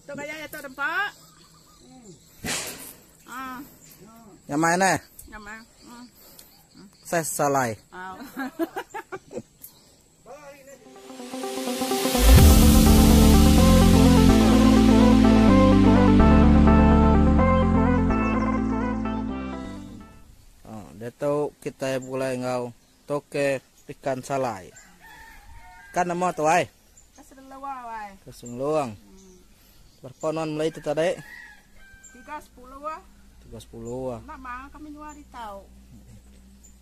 Tu gaya iya tu dempa. Ah. Nyamai neh. Nyamai. Hmm. Sai salai. Ah. Oh, diatu kitai begulai enggau toke ikan salai. Ikan nama tu ai? Kesengeluang. Berapa nuan meli tu tadi? 3.10 ah. 3.10 ah. Nak mang kami nyua di tau.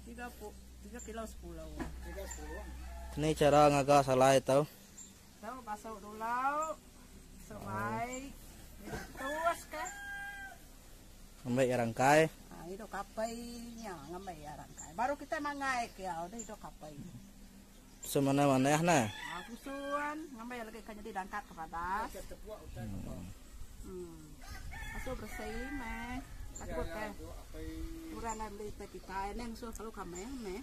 3 3 kilo 10. Ni cara ngaga salai tu. Tau basuh dulu. Semai. Terus ke. Ngambi iya rangkai. Ha, hidup kapai nya ngambi iya rangkai. Baru kita mangai ke ya, udah hidup kapai. Semana manah nah. Ha, susun ngambi lagi kan jadi dangkat ke badas. Hmm. Basuh bersih meh. Takut ke. Orang lain beli teh kita neng suah kalau kami meh.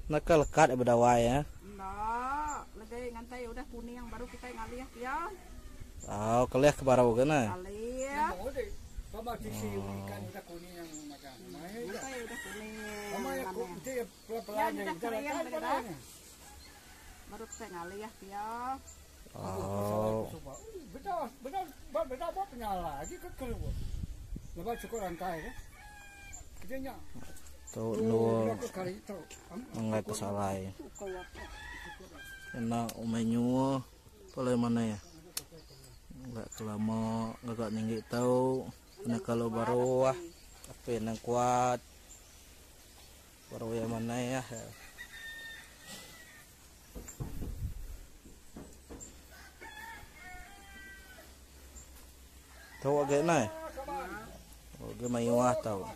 Naka lekat bedawai ya. Enda, legi ngantai udah kuning baru kitai ngalih pia. Oh, kelih ke baru ke nah. Ngalih. Ngantai udah kuning. Ya, udah kering dah. Baru kitai ngalih pia. Oh. Tu endur menggai pesalai. Kena umai nyuah palai manah. Enggak kelama ngaga ninggi tau kena kalau baru ah api nang kuat baru iya manah. Tau agi nai. Agi mayuh tau.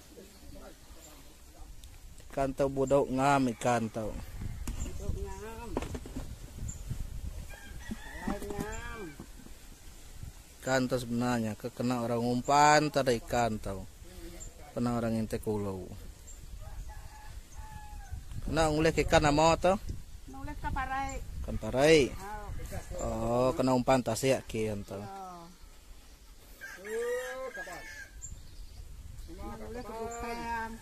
Ikan tau budok ngam ikan tau. Budok ngam. Alai ngam. Ikan tau sebenarnya ke kena orang ngumpan tada ikan tau. Kena orang ngintai kulu. Kena ngulih ke ikan nama tu? Kena ulih ikan parai. Ikan parai. Oh, kena umpan tasik kin tu. Kena ulih ke bukang.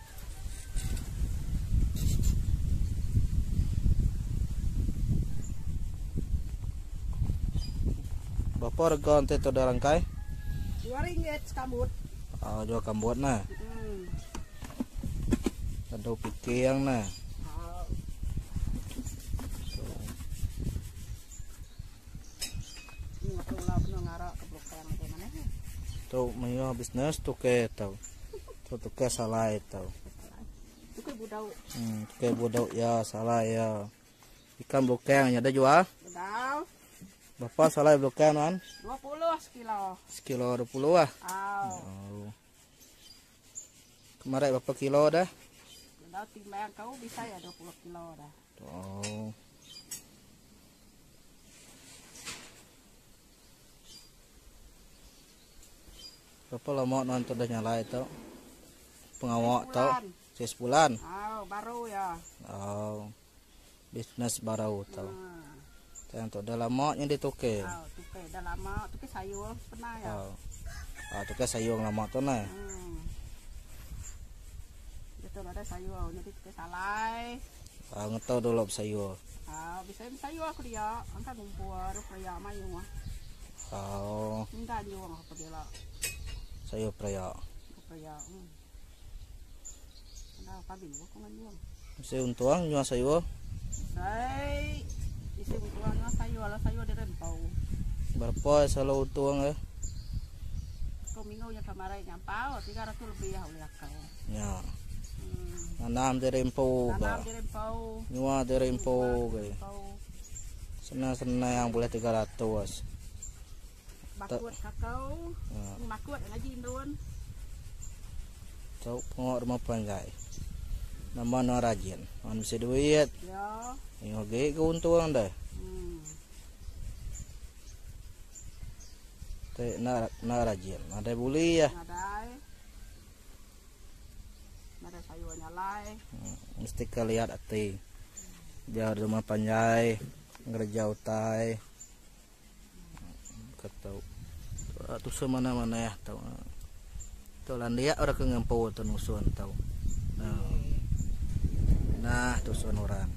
Berapa rega enti tu dah rangkai? RM2 sekambut. Oh, jual kambut nah. Hmm. Aduh piking nah. Oh. Tu mayuh bisnes tuke tu. Tu tuke salai tu. Tuke budau. Tuke budau ya salai ya. Ikan belukang nya ada jual? Bedau. Berapa salai belukang tuan? 20 sekilo. Sekilo 20 ah. Oh. Oh. Kemarin berapa kilo dah? Bedau timbang kau bisa ya 20 kilo dah. Oh. Berapa lama nuan tu dah nyalai tu? Pengawak tu? Sis bulan. Oh, baru ya. Oh. Bisnes baru tu. Tang tu dah lama nya dituke. Oh, tuke dah lama, tuke sayur pernah ya. Oh. Ah, tuke sayur lama tu nah. Betul ada sayur, jadi tuke salai. Ah, ngetau dulu sayur. Ah, bisa sayur aku dia, angkat ngumpul rupa mayu. Oh. Enggak nyuang apa dia lah. Sayur peraya. Peraya. Nah, pagi aku nyuang. Mesti untung nyuang sayur. Sai, isi untung nyuang sayur lah sayur dia rempau. Berapa selalu untung eh? Kau minggu yang kemarin nyampau 300 lebih ya oleh akau. Ya. Nanam di rempau. Nanam di rempau. Nyuang di rempau ke. Senang-senang yang boleh 300. Bakut kakau. Bakut ngaji indun. Tau pengok rumah panjai. Nama no rajin. On mesti duit. Ya. Ini ge keuntungan dah. Te na na rajin. Ada buli ya. Nadai. Nadai sayur nyalai. Mesti kaliat ati. Dia rumah panjai ngereja utai. Ketau. Tusun manah-manah tau. Tu landik orang ke ngempu tu nusun tu. Nah tusun orang.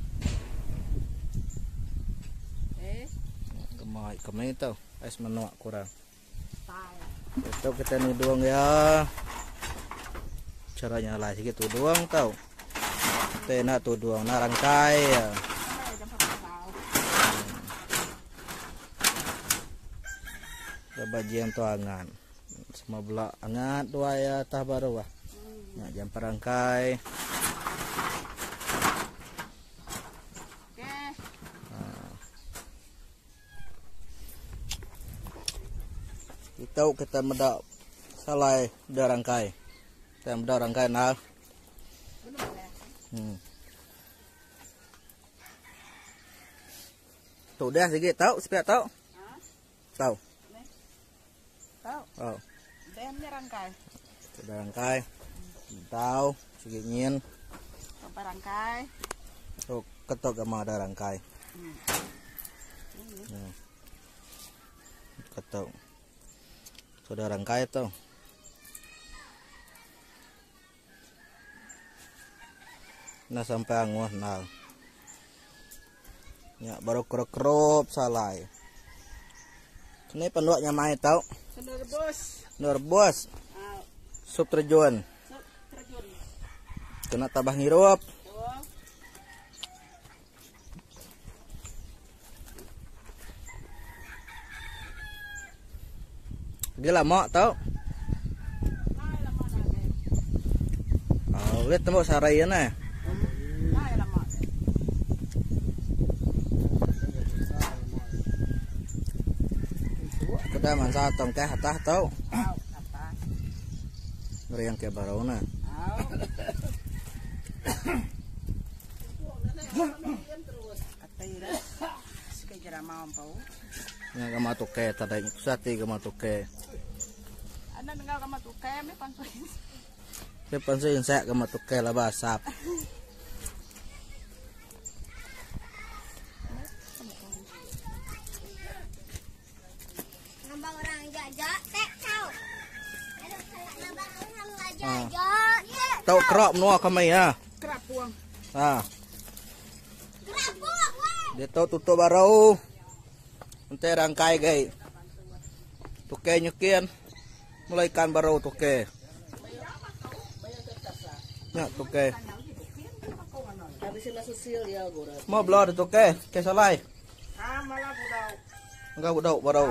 Eh. Gemai kami tu. Ais manuk kurang. Itu kita nudung ya. Cara nyala sikit tudung tau. Kita nak tudung nak rangkai ya. Dah bajian tu angan. Semua belak angat dua ya tah baru ah. Nak jam perangkai. Okey. Ha. Kita kita meda salai dah rangkai. Kita meda rangkai nal. Tu dah sikit tau, sepiak tau. Tau. Tau. Oh. Dah ni rangkai. Dah rangkai. Tau, sikit nyin. Sampai rangkai. Tu ketok gama dah rangkai. Ketok. Sudah rangkai tu. Nah sampai anguh nal. Ya baru kerup-kerup salai. Ini penduk nyamai tau. Kena rebus. Kena rebus. Sup terjun. Sup terjun. Kena tambah ngirup. Dia lama tau. Oh, lihat tembok sarai ya nah. Kita mansa tong teh atah tau. Ngeriang ke barau nah. Nya ga matuke tadai tusah ti ga matuke. Anda dengar ga matuke me pansui. Ke pansui insak ga matuke laba asap. Tau kerap menua kami ya. Kerap puang. Ha. Dia tau tutup baru. Ente rangkai gai. Tuke nyukian. Mulai ikan baru tuke. Ya tuke. Mau belah tuke, ke salai. Ah, malah budau. Enggak budau baru.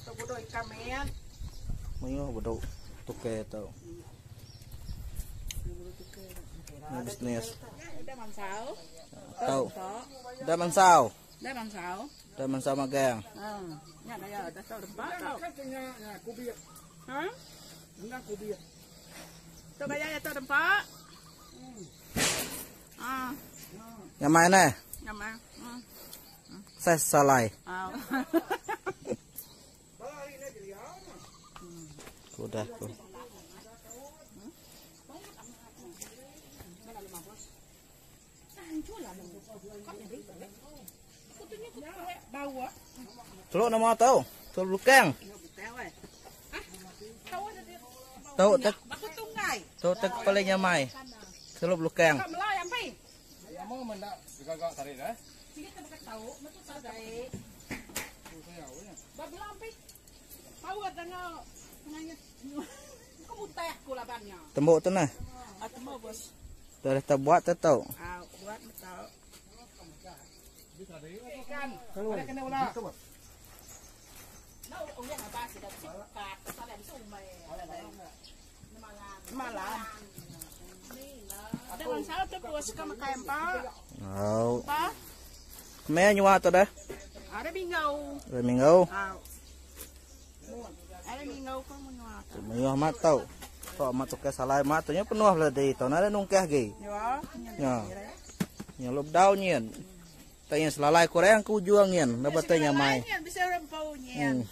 Tu budau ikan men. Mayuh budau tuke tau. Ini bisnis. Dah mansau. Tau. Dah mansau. Dah mansau. Dah mansau magang. Ha. Nya dah ya, dah tau dempak tau. Ha? Tu gaya ya tau dempak. Ah, Yang mana? nyamai. Saya salai. Ah. Sudah tu. Teluk nama tau. Teluk lukang. Tau tak Aku tunggai. tau tak paling nyamai. Teluk lukang. Kau melai ampai. Mau mendak gagak tarik dah. Sikit tak pakai tahu, macam tak baik. Babla ampai. Tahu ada ngau nanya. Kau mutai aku labannya. Tembok tu nah. Atau mau bos. Dah tak buat tak tahu. Ah, buat betul. Ikan. Ada kena ulah. Nó ông nhận là ba chỉ đặt chip card, sao làm sung mày. Malam. Ada masalah tu bos kamu kayak apa? Oh. Pa? Mẹ nyua tu dah. Ada mingau. Rồi minggu. Ah. Ada mingau kau menyua. Minggu amat tau. Kok amat tu ke salai amat tu nya penuh lah di tau nada nungkah gi. Ya. Nya. Nya lop dau nyen. Tanya selalai kurang ku juang nyen, dapat tanya mai. Bisa rempau nyen.